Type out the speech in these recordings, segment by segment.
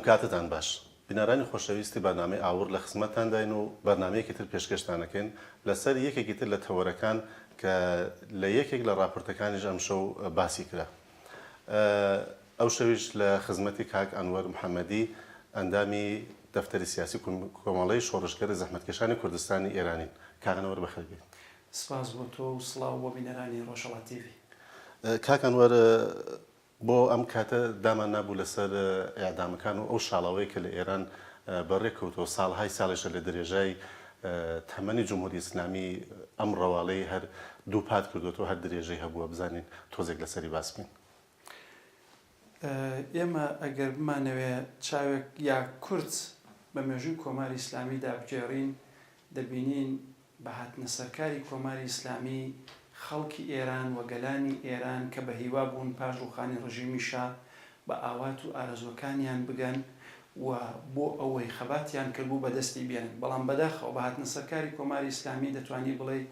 ئەم کاتەتان باش. بینەرانی خۆشەویستی بەرنامەی ئاوڕ لە خزمەتتانداین و بەرنامەیەکی تر پێشکەشتان ئەکەین لەسەر یەکێکی تر لە تەوەرەکان کە لە یەکێک لە ڕاپۆرتەکانیش ئەمشەو باسی کرا. ئەو شەویش لە خزمەتی کاک ئەنوەر محەمەدی ئەندامی دەفتەری سیاسی کۆمەڵەی شۆڕشگێڕی زەحمەتکێشانی کوردستانی ئێرانین. کاک ئەنوەر بەخێر بێیت. سپاس بۆ تۆ و سڵاو بۆ بینەرانی ڕۆژهەڵات تیڤی. کاک ئەنوەر بۆ ئەم کاتە دامان نابوو لەسەر ئێعدامەکان و ئەو شاڵاوەی کە لە ئێران بەڕێ کەوتووە و ساڵهای ساڵیشە لە درێژای تەمەنی جمهوری ئیسلامی ئەم ڕەواڵەی هەر دووپات کردووەتەوە هەر درێژەی هەبووە بزانین تۆزێک لەسەری باس بکەین. ئێمە ئەگەر بمانەوێ چاوێک یا کورت بە مێژووی کۆماری ئیسلامیدا بگێڕین دەبینین بە هاتنە سەرکاری کۆماری ئیسلامی خەڵکی ئێران و گەلانی ئێران کە بە هیوا بوون پاش ڕووخانی ڕژیمی شا بە ئاوات و ئارەزووەکانیان بگەن و بۆ ئەوەی خەباتیان کردبوو بە دەستی بێنن بەڵام بەداخەوە بە هاتنە سەرکاری کۆماری ئیسلامی دەتوانی بڵێی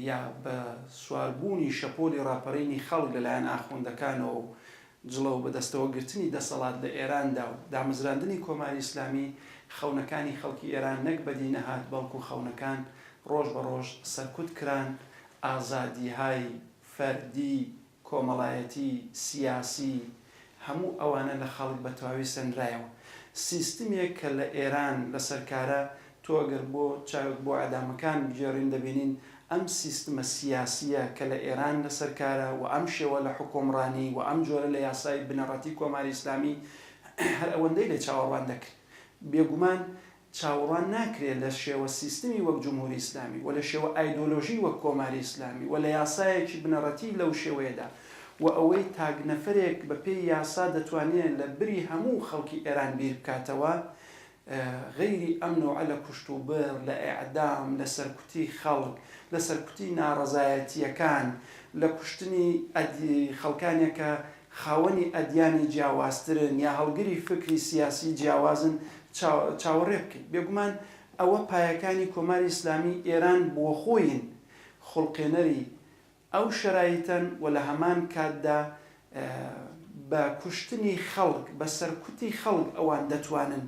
یا بە سواربوونی شەپۆلی ڕاپەرینی خەڵک لە لایەن ئاخوندەکانەوە و جڵەو بەدەستەوە گرتنی دەسەڵات لە ئێراندا و دامەزراندنی کۆماری ئیسلامی، خەونەکانی خەڵکی ئێران نەک بەدی نەهات بەڵکو خەونەکان ڕۆژ بە ڕۆژ سەرکوت کران، ئازادیهای فەردی، کۆمەڵایەتی، سیاسی، هەموو ئەوانە لە خەڵک بە تەواوی سەنرایەوە. سیستمێک کە لە ئێران لەسەر کارە، تۆ ئەگەر بۆ چاوێک بۆ ئیعدامەکان بگێڕین دەبینین ئەم سیستمە سیاسییە کە لە ئێران لەسەر کارە و ئەم شێوە لە حوکمڕانی و ئەم جۆرە لە یاسای بنەڕەتی کۆماری ئیسلامی هەر ئەوەندەی لێ چاوەڕوان دەکرێ. بێگومان چاوەڕوان ناکرێ لە شێوە سیستمی وەک جمهوری ئیسلامی و لە شێوە ئایدۆلۆژی وەک کۆماری ئیسلامی و لە یاسایەکی بنەڕەتی لەو شێوەیەدا و ئەوەی تاک نەفەرێک بە پێی یاسا دەتوانێ لە بری هەموو خەڵکی ئێران بیر بکاتەوە غەیری ئەم نەوعە لە کوشتوبڕ، لە ئێعدام، لە سەرکوتی خەڵک، لە سەرکوتی ناڕەزایەتییەکان، لە کوشتنی خەڵکانێک کە خاوەنی ئەدیانی جیاوازترن یا هەڵگری فکری سیاسی جیاوازن چاوەڕێ بکەین. بێگومان ئەوە پایەکانی کۆماری ئیسلامی ئێران بۆخۆین خوڵقێنەری ئەو شەرایتەن و لە هەمان کاتدا بە کوشتنی خەڵک، بە سەرکوتی خەڵک ئەوان دەتوانن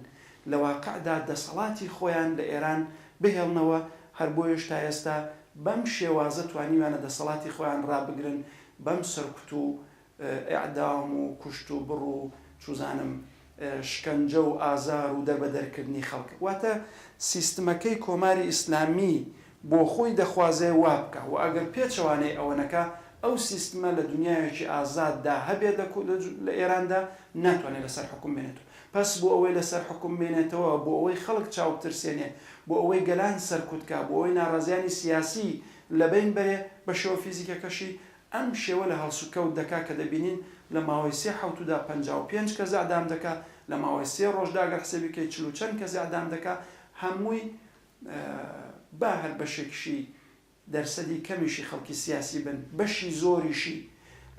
لە واقعدا دەسەڵاتی خۆیان لە ئێران بهێڵنەوە، هەر بۆیەش تا ئێستا بەم شێوازە توانیویانە دەسەڵاتی خۆیان ڕابگرن بەم سەرکوت و ئیعدام و کوشت و بڕ و چوزانم شکەنجە و ئازار و دەربەدەرکردنی خەڵک. واتە سیستمەکەی کۆماری ئیسلامی بۆ خۆی دەخوازێ وا بکا و ئەگەر پێچەوانەی ئەوە نەکا ئەو سیستمە لە دونیایەکی ئازاددا هەبێت لە ئێراندا ناتوانێ لەسەر حوکم بێنێتەوە. پەس بۆ ئەوەی لەسەر حوکم بێنێتەوە، بۆ ئەوەی خەڵک چاوبترسێنێ، بۆ ئەوەی گەلان سەرکوت کا، بۆ ئەوەی ناڕازیانی سیاسی لەبەین بەرێ بە شێوە فیزیکەکەشی ئەم شێوە لە هەڵسوکەوت دەکا کە دەبینین لە ماوەی سێ حەوتوودا 55 کەس ئیعدام دەکا، لە ماوەی سێ ڕۆژدا گەر حسێبی کەی چل و چەند کەس ئیعدام دەکا، هەمووی با هەر بەشێکیشی دەرسەدی کەمیشی خەڵکی سیاسی بن، بەشی زۆریشی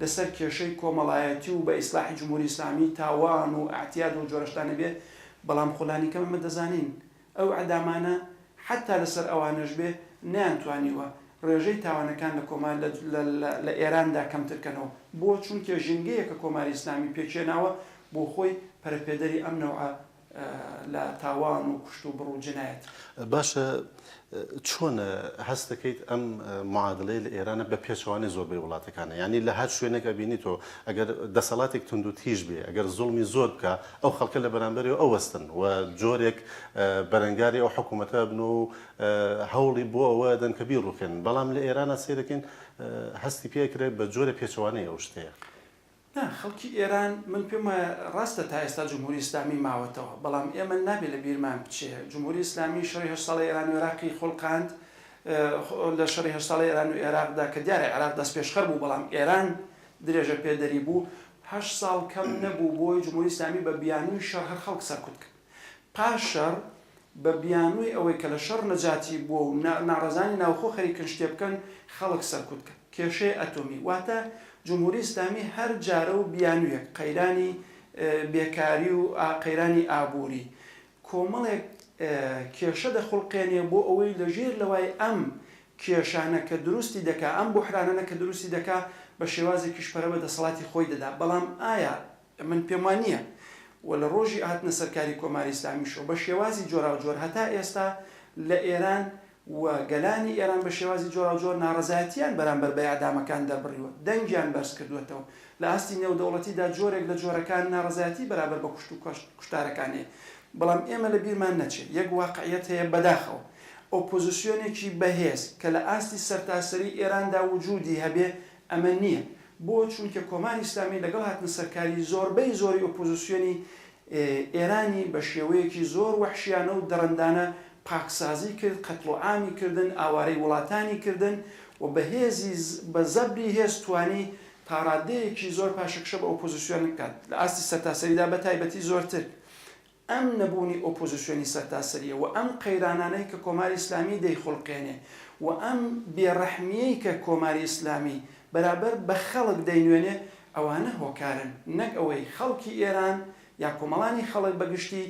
لە سەر کێشەی کۆمەڵایەتی و بە ئیسلاحی جمهوری ئیسلامی تاوان و ئیعتیاد و جۆرە شتانە بێ، بەڵام خۆ لانیکەم ئێمە دەزانین ئەو ئیعدامانە حەتتا لەسەر ئەوانەش بێ نەیانتوانیوە ڕێژەی تاوانەکان لە کۆمار لە لە ئێراندا کەمتر کەنەوە. بۆ؟ چونکێ ژینگەیەک کە کۆماری ئیسلامی پێکهێناوە بۆ خۆی پەرەپێدەری ئەم نەوعە لە تاوان و کوشت و بڕ و جنایەت. باشە چۆن هەست دەکەیت ئەم معادلەیە لە ئێرانە بە پێچەوانەی زۆربەی وڵاتەکانە یانی لە هەر شوێنێک ئەبینی تۆ ئەگەر دەسەڵاتێک توندوتیژ بێ ئەگەر زوڵمی زۆر بکا ئەو خەڵکە لە بەرامبەریەوە ئەوەستن و جۆرێک بەرەنگاری ئەو حکوومەتە بن و هەوڵی بۆ ئەوە دەن کە بیڕوخێنن بەڵام لە ئێرانە سەیرەکەین هەستی پێکرێت بە جۆرە پێچەوانەی ئەو شتەیە. نا، خەڵکی ئێران، من پێم وایە ڕاستە تا ئێستا جمهوری ئیسلامی ماوەتەوە، بەڵام ئێمە نابێ لە بیرمان بچێ جمهوری ئیسلامی شەڕی هەشت ساڵەی ئێران و ئێراقی خوڵقاند، لە شەڕی هەشت ساڵەی ئێران و ئێراقدا کە دیارە عێراق دەستپێشخەر بوو، بەڵام ئێران درێژە پێدەری بوو، هەشت ساڵ کەم نەبوو بۆی جمهوری ئیسلامی بە بیانووی شەڕ هەر خەڵک سەرکوت کرد. پاش شەڕ بە بیانووی ئەوەی کە لە شەڕ نەجاتی بووە و ناڕەزانی ناوخۆ خەریکن شتێ بکەن، خەڵک سەرکوت کەن. کێشەی ئەتۆمی. واتە جمهوری ئیسلامی هەر جارە و بیانوویەک، قەیرانی بێکاری و قەیرانی ئابووری، کۆمەڵێک کێشە دەخوڵقێنێ بۆ ئەوەی لە ژێر لەوای ئەم کێشانە کە دروستی دەکا، ئەم بوحرانانە کە دروستی دەکا، بە شێوازێکیش پەرە بە دەسەڵاتی خۆی دەدا. بەڵام ئایا من پێم وا نییە. و لە ڕۆژی هاتنە سەرکاری کۆماری ئیسلامیشەوە بە شێوازی جۆراوجۆر هەتا ئێستا لە ئێران و گەلانی ئێران بە شێوازی جۆراوجۆر ناڕەزایەتییان بەرامبەر بە ئێعدامەکان دەربڕیوە، دەنگیان بەرز کردووەتەوە. لە ئاستی نێودەوڵەتیدا جۆرێک لە جۆرەکان ناڕەزایەتی بەرابەر بە کوشت و کوشتارەکان هەیە. بەڵام ئێمە لە بیرمان نەچێ یەک واقعیەت هەیە بەداخەوە ئۆپۆزسیۆنێکی بەهێز کە لە ئاستی سەرتاسەری ئێراندا وجوودی هەبێ ئەمە نییە. بۆ؟ چونکە کۆماری ئیسلامی لەگەڵ هاتنە سەرکاری زۆربەی زۆری ئۆپۆزسیۆنی ئێرانی بە شێوەیەکی زۆر وەحشیانە و دڕندانە پاکسازی کرد، قەتڵوعامی کردن، ئاوارەی وڵاتانی کردن و بە هێزی بە زەبری هێز توانی تا ڕادەیەکی زۆر پاشەکشە بە ئۆپۆزسیۆن بکات لە ئاستی سەرتاسەریدا بە تایبەتی زۆرتر. ئەم نەبوونی ئۆپۆزسیۆنی سەرتاسەرییە و ئەم قەیرانانەی کە کۆماری ئیسلامی دەیخولقێنێ و ئەم بێڕەحمییەی کە کۆماری ئیسلامی بەرابەر بە خەڵک دەینوێنێ ئەوانە هۆکارن نەک ئەوەی خەڵکی ئێران یا کۆمەڵانی خەڵک بە گشتی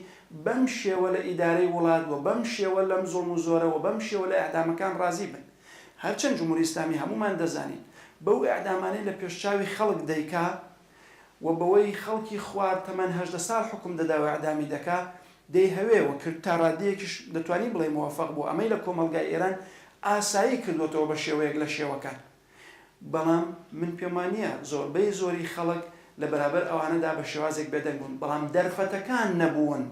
بەم شێوە لە ئیدارەی وڵات و بەم شێوە لەم زوڵم و زۆرە و بەم شێوە لە ئێعدامەکان ڕازی بن. هەرچەند جمهوری ئیسلامی هەموومان دەزانین بەو ئێعدامانەی لە پێش چاوی خەڵک دەیکا و بەوەی خەڵکی خوار تەمەن 18 ساڵ حوکم دەدا و ئێعدامی دەکا دەیهەوێ و کرد تا ڕادەیەکیش دەتوانی بڵێی مۆفەق بوو ئەمەی لە کۆمەڵگای ئێران ئاسایی کردووەتەوە بە شێوەیەک لە شێوەکان. بەڵام من پێم وانییە زۆربەی زۆری خەڵک لە بەرابەر ئەوانەدا بە شێوازێک بێدەنگ بوون، بەڵام دەرفەتەکان نەبوون.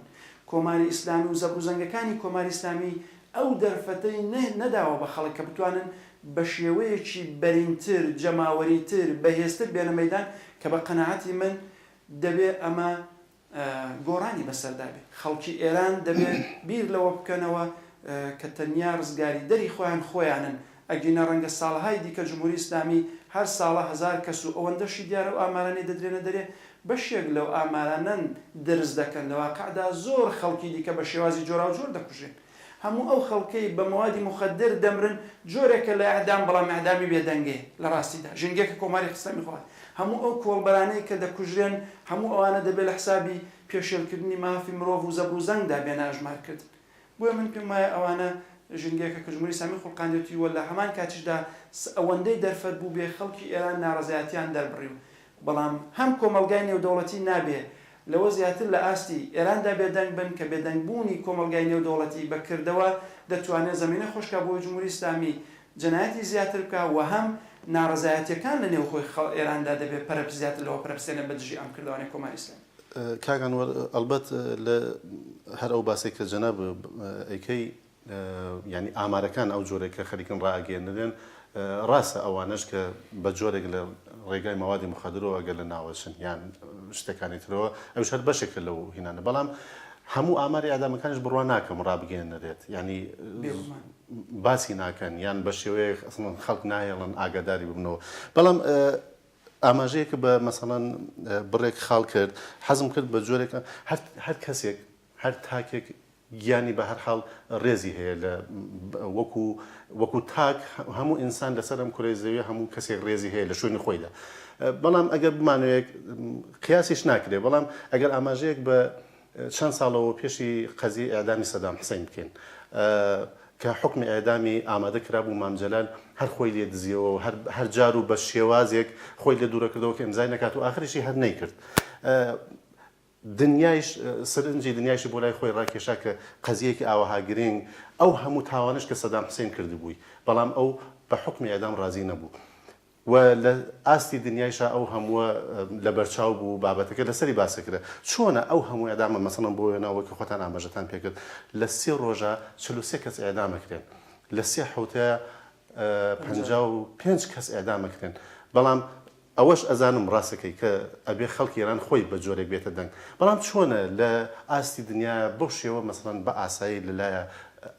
کۆماری ئیسلامی و زەبروزەنگەکانی کۆماری ئیسلامی ئەو دەرفەتەی نەداوە بە خەڵک کە بتوانن بە شێوەیەکی بەرینتر، جەماوەریتر، بەهێزتر بێنە مەیدان کە بە قەناعەتی من دەبێ ئەمە گۆڕانی بەسەردا بێ. خەڵکی ئێران دەبێ بیر لەوە بکەنەوە کە تەنیا ڕزگاریدەری خۆیان خۆیانن، ئەگینا ڕەنگە ساڵەهای دیکە جمهوری ئیسلامی هەر ساڵە هەزار کەس و ئەوەندەشی دیارە ئەو ئامارانەی دەدرێنە دەرێ بەشێک لەو ئامارانەن درز دەکەن لە واقعدا زۆر خەڵکی دیکە بە شێوازی جۆراوجۆر دەکوژرێن. هەموو ئەو خەڵکەی بە مەوادی موخەدر دەمرن جۆرێکە لە ئیعدام بەڵام ئیعدامی بێدەنگەیە لە ڕاستیدا ژینگەکە کۆماری ئیسلامی خۆ هەموو ئەو کۆڵبەرانەی کە دەکوژرێن هەموو ئەوانە دەبێ لە حسابی پێشێلکردنی مافی مرۆڤ و زەبروزەنگدا بێنە ئەژمار کردن بۆیە من پێم وایە ئەوانە ژینگەیەکە کە جمهوری ئیسلامی خوڵقاندێتی و لە هەمان کاتیشدا ئەوەندەی دەرفەت بووبێ خەڵکی ئێران ناڕەزایەتیان دەربڕیوە بەڵام هەم کۆمەڵگای نێودەوڵەتی نابێ لەوە زیاتر لە ئاستی ئێراندا بێدەنگ بن کە بێدەنگ بوونی کۆمەڵگای نێودەوڵەتی بە کردەوە دەتوانێ زەمینە خۆش کا بۆ جمهوری ئیسلامی جەنایەتی زیاتر بکا و هەم ناڕەزایەتیەکان لە نێوخۆی خەڵ ئێراندا دەبێ پەرە زیاتر لەوە پەرە بسێنێ بە دژی ئەم کردەوانەی کۆماری ئیسلامی. کاک ئەنوەر ئەڵبەت لە هەر ئەو باسەی کە جەناب ئەیکەی یانی ئامارەکان ئەو جۆرەی کە خەریکن ڕائەگەیەنرێن ڕاستە ئەوانەش کە بە جۆرێک لە ڕێگای مەوادی مخدرەوە ئەگەر لە ناوەچن یان شتەکانی ترەوە ئەوش هەر بەشێکە لەو هینانە بەڵام هەموو ئاماری ئادامەکانیش بڕوا ناکەم ڕابگەیەنرێت یانی باسی ناکەن یان بە شێوەیەک ئەسڵەن خەڵک ناهێڵن ئاگاداری ببنەوە بەڵام ئاماژەیەکە بە مەسەڵەن بڕێک خاڵ کرد حەزم کرد بە جۆرێک هەر کەسێک هەر تاکێک گیانی بە هەر حاڵ ڕێزی هەیە لە وەکو وەکو تاک هەموو ئینسان لەسەر ئەم کورەی زەویە هەموو کەسێک ڕێزی هەیە لە شوێنی خۆیدا بەڵام ئەگەر بمانەوێت قیاسیش ناکرێ بەڵام ئەگەر ئاماژەیەک بە چەند ساڵەوە پێشی قەزیەی ئیعدامی سەدام حسین بکەین کە حوکمی ئیعدامی ئامادە کرابوو مام جەلال هەر خۆی لێ دزیەوە و هەر هەر جار و بە شێوازێک خۆی لێ دوورەکردەوە کە ئیمزای نەکات و ئاخریشی هەر نەیکرد دنیایش سەرنجی دنیایشی بۆ لای خۆی ڕاکێشا کە قەزیەیەکی ئاوەها گرینگ، ئەو هەموو تاوانەش کە سەدام حسین کردبووی، بەڵام ئەو بە حوکمی ئیعدام ڕازی نەبوو و لە ئاستی دنیایشا ئەو هەمووە لە بەرچاو بوو بابەتەکە لەسەری باس کرا. چۆنە ئەو هەموو ئیعدامە مەسەڵەن بۆ وێنە ئەوەی کە خۆتان ئاماژەتان پێ کرد لە سێ ڕۆژا 43 کەس ئیعدام ئەکرێن لە سێ حەوتەیا 55 کەس ئیعدام ئەکرێن بەڵام ئەوەش ئەزانم ڕاستەکەی کە ئەبێ خەڵکی ئێران خۆی بە جۆرێک بێتە دەنگ بەڵام چۆنە لە ئاستی دنیایا بەو شێوە مەسەڵەن بە ئاسایی لە لایە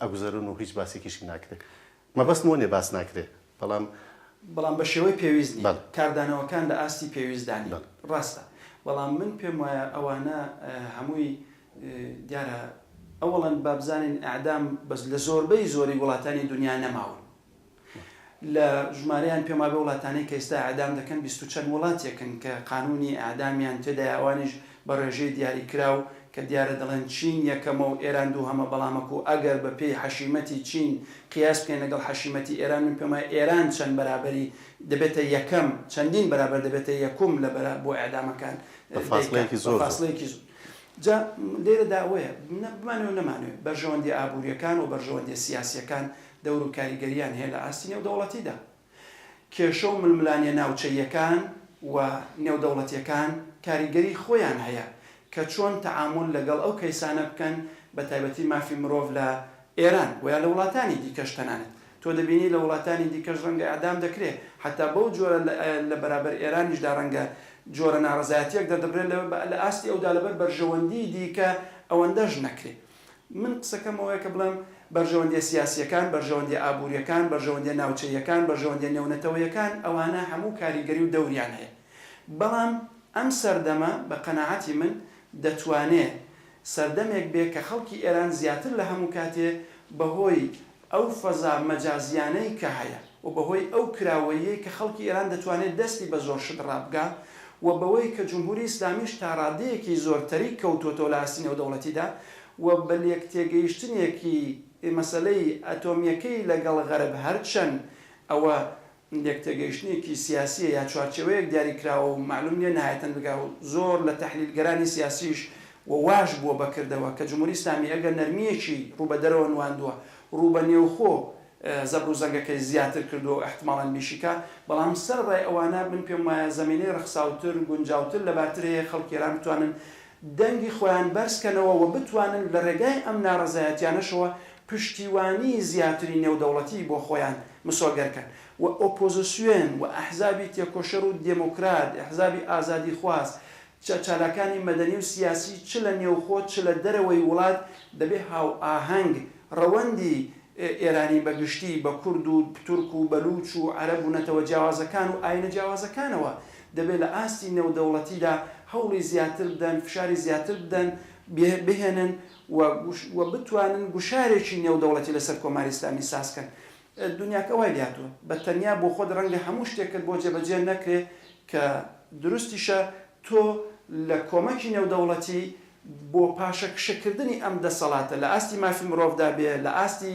ئەگوزەرن و هیچ باسێکیشی ناکرێ مەبەستم وە نیە باس ناکرێ بەڵام. بەڵام بە شێوەی پێویست نیە کاردانەوەکان لە ئاستی پێویستدا نین ڕاستە بەڵام من پێم وایە ئەوانە هەمووی دیارە ئەوەڵەن با بزانین ئیعدام بەس لە زۆربەی زۆری وڵاتانی دنیا نەماون لە ژمارەیان پێم وابێ وڵاتانەی کە ئیستا ئیعدام دەکەن 20 و چەند وڵاتێکن کە قانوونی ئیعدامیان تێدایە ئەوانیش بە ڕێژەی دیاریکراو کە دیارە دەڵێن چین یەکەمە و ئێران دووهەمە بەڵامەکو ئەگەر بە پێی حەشیمەتی چین قیاس بکەین لەگەڵ حەشیمەتی ئێران من پێم وایە ئێران چەند بەرابەری دەبێتە یەکەم چەندین بەرابەر دەبێتە یەکوم لە بەرا بۆ ئیعدامەکان بە فاسڵەیەکی زۆر زۆر. بە فاسڵەیەکی زۆر. جا لێرەدا ئەوەیە بمانەوێ و نەمانەوێ بەرژەوەندیە ئابووریەکان و بەرژەوەندیە سیاسیەکان دەور و کاریگەریان هەیە لە ئاستی نێودەوڵەتیدا. کێشە و ململانێ ناوچەییەکان و نێودەوڵەتیەکان کاریگەری خۆیان هەیە کە چۆن تەعامول لەگەڵ ئەو کەیسانە بکەن بە تایبەتی مافی مرۆڤ لە ئێران و یا لە وڵاتانی دیکەش تەنانەت تۆ دەبینی لە وڵاتانی دیکەش ڕەنگە ئیعدام دەکرێ حەتا بەو جۆرە لە بەرابەر ئێرانیشدا ڕەنگە جۆرە ناڕەزایەتیەک دەردەبرێت لە ئاستی ئەودا لەبەر بەرژەوەندی دیکە ئەوەندەش نەکرێ. من قسەکەم ئەوەیە کە بڵێم بەرژەوەندیە سیاسیەکان، بەرژەوەندیە ئابوریەکان، بەرژەوەندیە ناوچەییەکان، بەرژەوەندیە نێونەتەوەیەکان ئەوانە هەموو کاریگەری و دەوریان هەیە. بەڵام ئەم سەردەمە بە قەناعەتی من دەتوانێ سەردەمێک بێ کە خەڵکی ئێران زیاتر لە هەموو کاتێ بەهۆی ئەو فەزا مەجازیانەی کە هەیە و بەهۆی ئەو کراوەییەی کە خەڵکی ئێران دەتوانێ دەستی بە زۆر شت ڕابگا و بەوەی کە جمهوری ئیسلامیش تا ڕادەیەکی زۆر تەریک کەوتووەتەوە لە ئاستی نێودەوڵەتیدا و بە لێکتێگەیشتنێکی مەسەلەی ئەتۆمییەکەی لەگەڵ غەرب هەرچەند ئەوە لێکتێگەیشتنێکی سیاسییە یا چوارچێوەیەک دیاری کراوە و مەعلوم نییە نهایەتەن بگا و زۆر لە تەحلیلگەرانی سیاسیش و واش بووە بە کردەوە کە جمهوری ئیسلامی ئەگەر نەرمییەکی ڕوو بە دەرەوە نواندووە ڕوو بە نێوخۆ زەبر و زەنگەکەی زیاتر کردووە و ئیحتماڵەن بیشیکا بەڵام سەرەڕای ئەوانە من پێم وایە زەمینەی ڕەخساوتر گونجاوتر لەبارتر هەیە خەڵکی ئێران بتوانن دەنگی خۆیان بەرز کەنەوە و بتوانن لە ڕێگای ئەم ناڕەزایەتیانەشەوە پشتیوانی زیاتری نێودەوڵەتی بۆ خۆیان مسۆگەر کەن و ئۆپۆزسیۆن و ئەحزابی تێکۆشەر و دێمۆکرات، ئەحزابی ئازادیخواز، چالاکانی مەدەنی و سیاسی چ لە نێوخۆ چ لە دەرەوەی وڵات دەبێ هاوئاهەنگ ڕەوەندی ئێرانی بە گشتی بە کورد و تورک و بەلووچ و عەرەب و نەتەوە جیاوازەکان و ئایینە جیاوازەکانەوە دەبێ لە ئاستی نێودەوڵەتیدا هەوڵی زیاتر بدەن، فشاری زیاتر بدەن، بهێنن و و بتوانن گوشارێکی نێودەوڵەتی لەسەر کۆماری ئیسلامی ساز کەن. دونیاکە وای لێهاتووە. بە تەنیا بۆ خۆت ڕەنگە هەموو شتێکت بۆ جێبەجێ نەکرێ کە دروستیشە تۆ لە کۆمەکی نێودەوڵەتی بۆ پاشەکشەکردنی ئەم دەسەڵاتە لە ئاستی مافی مرۆڤدا بێ، لە ئاستی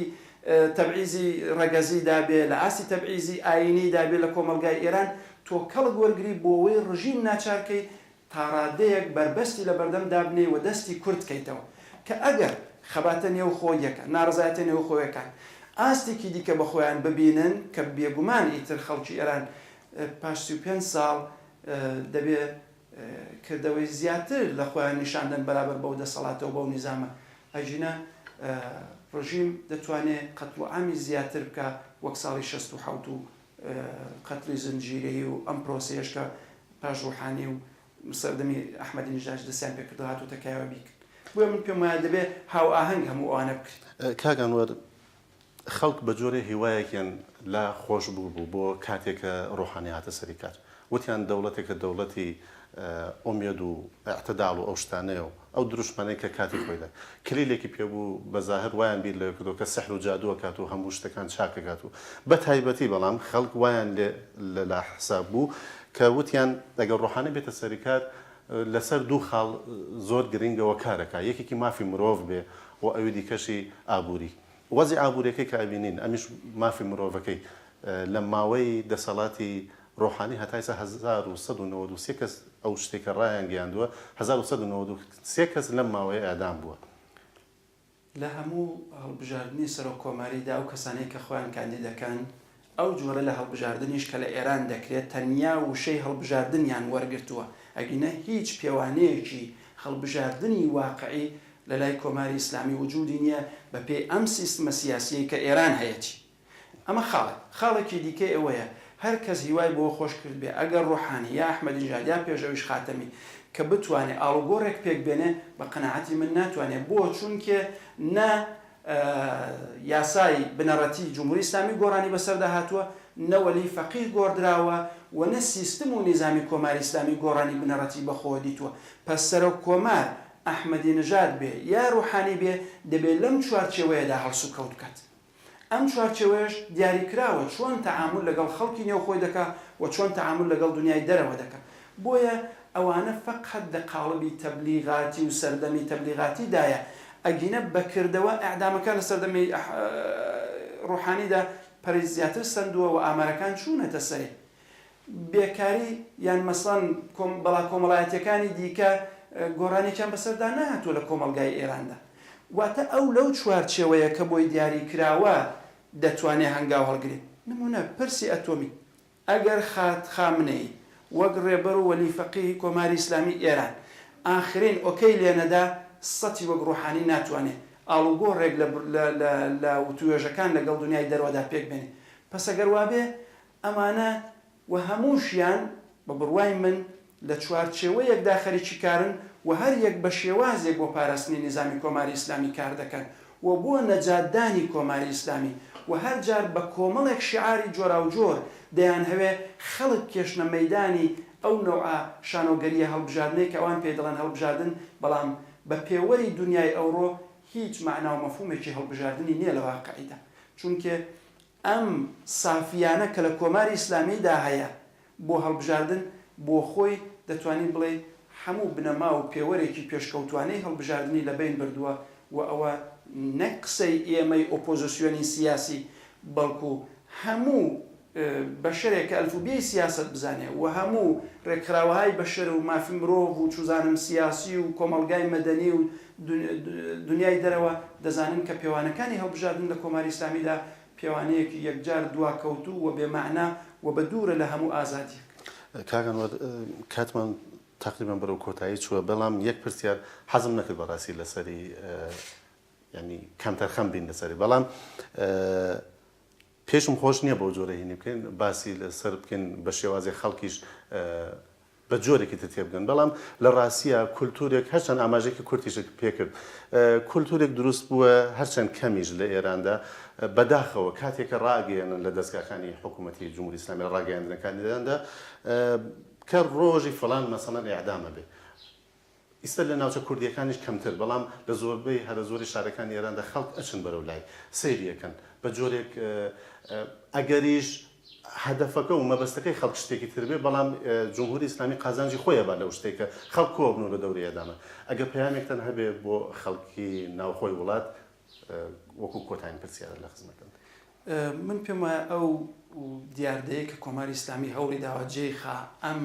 تەبعیزی ڕەگەزیدا بێ، لە ئاستی تەبعیزی ئایینیدا بێ لە کۆمەڵگای ئێران، تۆ کەڵک وەرگری بۆوەی ڕژیم ناچار کەی تاڕادەیەک بەربەستی لەبەردەم دابنێی و دەستی کورت کەیتەوە کە ئەگەر خەباتە نێوخۆییەکان، ناڕەزایەتیە نێوخۆیەکان ئاستێکی دیکە بە خۆیان ببینن کە بێگومان ئیتر خەڵکی ئێران پاش 35 ساڵ دەبێ کردەوەی زیاتر لە خۆیان نیشان دەن بەرابەر بەو دەسەڵاتە و بەو نیزامە ئەگینا ڕژیم دەتوانێ قەتڵوعامی زیاتر بکا وەک ساڵی 67 و قەتڵی زنجیرەیی و ئەم پرۆسەیەش کە پاش ڕوحانی و سەردەمی ئەحمەدی نژادیش دەستیان پێکردوە هاتۆتە کایەوە بیکەن. بۆیە من پێم وایە دەبێ هاوئاهەنگ هەموو ئەوانە بکرێت. کاک ئەنوەر، خەڵک بە جۆرێ هیوایەکیان لا خۆش بووبوو بۆ کاتێ کە ڕوحانی هاتە سەری کار. وتیان دەوڵەتێکە دەوڵەتی ئومێد و ئیعتداڵ و ئەو شتانەیە و ئەو دروشمانەی کە کاتی خۆی لە کلیلێکی پێ بوو بە زاهر وایان بیر لەوە کردەوە کە سحر و جادوو ئەکات و هەموو شتەکان چاک ئەکات و بە تایبەتی بەڵام خەڵک وایان لێ لە لا حساب بوو کە وتیان ئەگەر ڕۆحانی بێتە سەری کار لەسەر دوو خاڵ زۆر گرنگەوە کار ئەکا یەکێکی مافی مرۆڤ بێ و ئەوی دیکەشی ئابووری وەزی ئابووریەکەی کە ئەبینین ئەمیش مافی مرۆڤەکەی لە ماوەی دەسەڵاتی ڕۆحانی هەتا ئیستا 1193 کەس ئەو شتەی کە ڕایانگەیاندووە 1193 کەس لەم ماوەیە ئێعدام بووە. لە هەموو هەڵبژاردنی سەرۆک کۆماریدا ئەو کەسانەی کە خۆیان کاندید دەکەن، ئەو جۆرە لە هەڵبژاردنیش کە لە ئێران دەکرێت تەنیا وشەی هەڵبژاردنیان وەرگرتووە، ئەگینا هیچ پێوانەیەکی هەڵبژاردنی واقعی لە لای کۆماری ئیسلامی وجودی نییە بە پێی ئەم سیستمە سیاسیەی کە ئێران هەیەتی. ئەمە خاڵێک. خاڵێکی دیکەی ئەوەیە هەر کەس هیوای بۆ خۆش کردبێ ئەگەر ڕۆحانی یا ئەحمەدینژاد یا پێش ئەویش خاتەمی کە بتوانێ ئاڵوگۆڕێک پێک بێنێ بە قەناعەتی من ناتوانێ بۆ چونکێ نە یاسای بنەڕەتی جمهوری ئیسلامی گۆڕانی بەسەردا هاتووە نە وەلی فەقیه گۆڕدراوە و نە سیستم و نیزامی کۆماری ئیسلامی گۆڕانی بنەڕەتی بەخۆوە دیتووە پەس سەرۆک کۆمار ئەحمەدی نژاد بێ یا ڕوحانی بێ دەبێ لەم چوارچێوەیەدا هەڵسوکەوت بکات. ئەم چوارچێوەیەش دیاریکراوە چۆن تەعامول لەگەڵ خەڵکی نێو خۆی دەکا و چۆن تەعامول لەگەڵ دونیای دەرەوە دەکا. بۆیە ئەوانە فەقەت دە قاڵبی تەبلیغاتی و سەردەمی تەبلیغاتی دایە، ئەگینە بە کردەوە ئێعدامەکان لە سەردەمی ڕوحانیدا پەرەی زیاتر سەندووە و ئامارەکان چوونەتە سەرێ. بێکاری یان مەسڵەن بەڵا کۆمەڵایەتیەکانی دیکە. گۆڕانێکیان بەسەردا نەهاتووە لە کۆمەڵگای ئێراندا. واتە ئەو لەو چوارچێوەیە کە بۆی دیاری کراوە دەتوانێ هەنگاو هەڵگرێ. نموونە، پرسی ئەتۆمی. ئەگەر خات خامنەیی وەک ڕێبەر و وەلی فەقیهی کۆماری ئیسلامی ئێران ئاخرین ئۆکەی لێنەدا، سەتی وەک ڕوحانی ناتوانێ ئاڵوگۆڕێک لە لە لە وتووێژەکان لەگەڵ دونیای دەرەوەدا پێک بێنێ. پەس ئەگەر وابێ ئەمانە و هەمووشیان بە بڕوای من لە چوارچێوەیەکدا خەریکی کارن و هەر یەک بە شێوازێک بۆ پاراستنی نیزامی کۆماری ئیسلامی کار دەکەن و بۆ نەجاتدانی کۆماری ئیسلامی و هەر جار بە کۆمەڵێک شیعاری جۆراوجۆر دەیانهەوێ خەڵک بکێشنە مەیدانی ئەو نەوعە شانۆگەرییە هەڵبژاردنەی کە ئەوان پێی دەڵێن هەڵبژاردن بەڵام بە پێوەری دونیای ئەوڕۆ هیچ مەعنا و مەفهومێکی هەڵبژاردنی نییە لە واقعیدا چونکێ ئەم سافییانە کە لە کۆماری ئیسلامیدا هەیە بۆ هەڵبژاردن بۆ خۆی دەتوانی بڵێی هەموو بنەما و پێوەرێکی پێشکەوتوانەی هەڵبژاردنی لە بەین بردووە و ئەوە نەک قسەی ئێمەی ئۆپۆزسیۆنی سیاسی بەڵکو هەموو بەشەرێک کە ئەلفوبێی سیاسەت بزانێ و هەموو رێکخراوەهای بەشەر و مافی مرۆڤ و چوزانم سیاسی و کۆمەڵگای مەدەنی و دنیای دەرەوە دەزانن کە پێوانەکانی هەڵبژاردن لە کۆماری ئیسلامیدا پێوانەیەکی یەکجار دواکەوتوو و بێ مەعنا و بە دوورە لە هەموو ئازادیەک. کاک ئەنوەر کاتمان تەقریبەن بەرەو کۆتایی چووە بەڵام یەک پرسیار حەزم نەکرد بەڕاستی لەسەری یانی کەمتەرخەم بین لەسەری بەڵام پێشم خۆش نییە بەو جۆرە هینی بکەین باسی لەسەر بکەین بە شێوازێک خەڵکیش بە جۆرێکی تر تێبگەن بەڵام لە ڕاستیا کولتوورێک هەرچەند ئاماژەیەکی کورتیشت پێکرد کولتوورێک دروست بووە هەرچەند کەمیش لە ئێراندا بەداخەوە کاتێک کە ڕاگەیەنن لە دەزگاکانی حکوومەتی جمهوری ئیسلامی لە ڕاگەیاندنەکانی ئێراندا کە ڕۆژی فڵان مەسەڵەن ئێعدام ئەبێ ئیستا لە ناوچە کوردییەکانیش کەمتر، بەڵام لە زۆربەی هەرە زۆری شارەکانی ئێراندا خەڵک ئەچن بەرەو لای، سەیری ئەکەن. بە جۆرێک ئەگەریش هەدەفەکە و مەبەستەکەی خەڵک شتێکی تر بێ، بەڵام جمهوری ئیسلامی قازانجی خۆی ئەبا لەو شتەی کە خەڵک کۆ ئەبنەوە لە دەوری ئێعدامە. ئەگەر پەیامێکتان هەبێ بۆ خەڵکی ناوخۆی وڵات، وەکوو کۆتایین پرسیارە لە خزمەتتان. من پێم وایە ئەو دیاردەیە کە کۆماری ئیسلامی هەوڵی داوە جێی خا، ئەم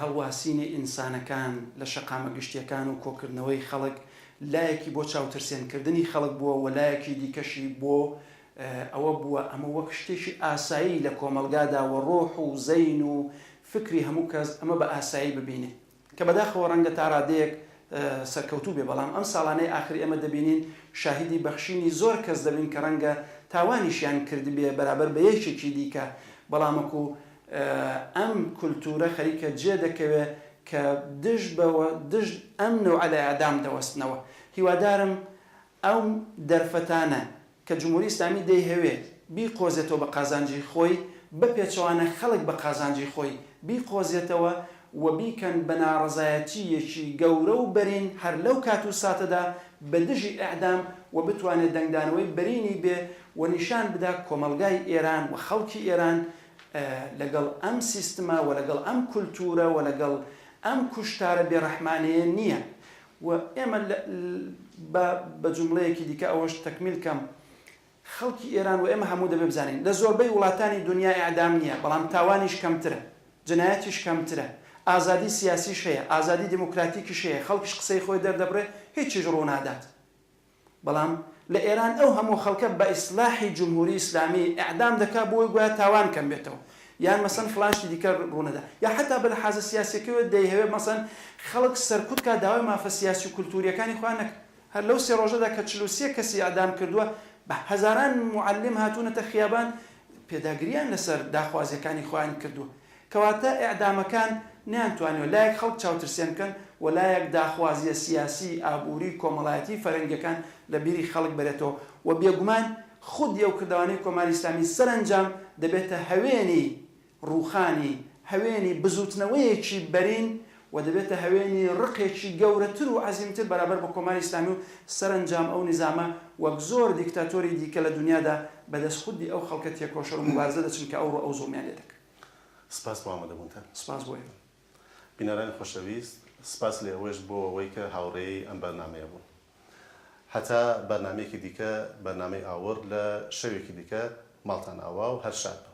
هەڵواسینی ئینسانەکان لە شەقامە گشتیەکان و کۆکردنەوەی خەڵک لایەکی بۆ چاوترسێنکردنی خەڵک بووە و لایەکی دیکەشی بۆ ئەوە بووە ئەمە وەک شتێکی ئاسایی لە کۆمەڵگادا و ڕۆح و زەین و فکری هەموو کەس ئەمە بە ئاسایی ببینێ کە بەداخەوە ڕەنگە تا ڕادەیەک سەرکەوتوو بێ بەڵام ئەم ساڵانەی ئاخر ئێمە دەبینین شاهیدی بەخشینی زۆر کەس دەبین کە ڕەنگە تاوانیشیان کردبێ بەرابەر بە یەکێکی دیکە بەڵام وەکو ئەم کولتوورە خەریکە جێ دەکەوێ کە دژ بە دژ ئەم نەوعە لە ئێعدام دەوەستنەوە. هیوادارم ئەو دەرفەتانە کە جمهوری ئیسلامی دەیهەوێ بیقۆزێتەوە بە قازانجی خۆی، بە پێچەوانە خەڵک بە قازانجی خۆی بیقۆزێتەوە و بیکەن بە ناڕەزایەتییەکی گەورە و بەرین هەر لەو کات و ساتەدا بە دژی ئێعدام و بتوانێ دەنگدانەوەی بەرینی بێ و نیشان بدا کۆمەڵگای ئێران و خەڵکی ئێران لەگەڵ ئەم سیستمە و لەگەڵ ئەم کولتوورە و لەگەڵ ئەم کوشتارە بێڕەحمانەیە نییە و ئێمە با بە جومڵەیەکی دیکە ئەوەش تەکمیل کەم خەڵکی ئێران و ئێمە هەموو دەبێ بزانین لە زۆربەی وڵاتانی دونیا ئێعدام نییە بەڵام تاوانیش کەمترە جنایەتیش کەمترە ئازادی سیاسیش هەیە ئازادی دێموکراتیکیش هەیە خەڵکیش قسەی خۆی دەردەبڕێ هیچیش ڕوونادات بەڵام لە ئێران ئەو هەموو خەڵکە بە ئیسلاحی جمهوری ئیسلامی ئیعدام دەکا بۆی گوایە تاوان کەم بێتەوە یان مەسەن فڵان شتی دیکە ڕوونەدا یا حەتا بە لەحازە سیاسیەکەوە دەیهەوێ مەسەن خەڵک سەرکوت کا داوای مافە سیاسی و کولتوریەکانی خۆیان نەکەن هەر لەو سێ ڕۆژەدا کە 43 کەسی ئیعدام کردووە بە هەزاران موعەلیم هاتوونەتە خیابان پێداگریان لەسەر داخوازیەکانی خۆیان کردووە کەواتە ئیعدامەکان نەیانتوانیوە لایەک خەڵک چاوترسێن بکەن و لایەک داخوازیە سیاسی، ئابووری، کۆمەڵایەتی، فەرەنگیەکان لە بیری خەڵک بەرێتەوە و بێگومان خودی ئەو کردەوانەی کۆماری ئیسلامی سەرەنجام دەبێتە هەوێنی ڕووخانی هەوێنی بزووتنەوەیەکی بەرین و دەبێتە هەوێنی ڕقێکی گەورەتر و عەزیمتر بەرابەر بە کۆماری ئیسلامی و سەرەنجام ئەو نیزامە وەک زۆر دیکتاتۆری دیکە لە دونیادا بەدەست خودی ئەو خەڵکە تێکۆشەر و موبارزە دەچن کە ئەوڕۆ ئەو زوڵمیان لێ دەکەن. سپاس بۆ ئامادەبوونتان. سپاس بۆ ئێوە. بینەرانی خۆشەویست سپاس لە ئێوەش بۆ ئەوەی کە هاوڕێی ئەم بەرنامەیە بوون. هەتا بەرنامەیەکی دیکە بەرنامەی ئاوڕ لە شەوێکی دیکە ماڵتان ئاوا و هەر شاد بن.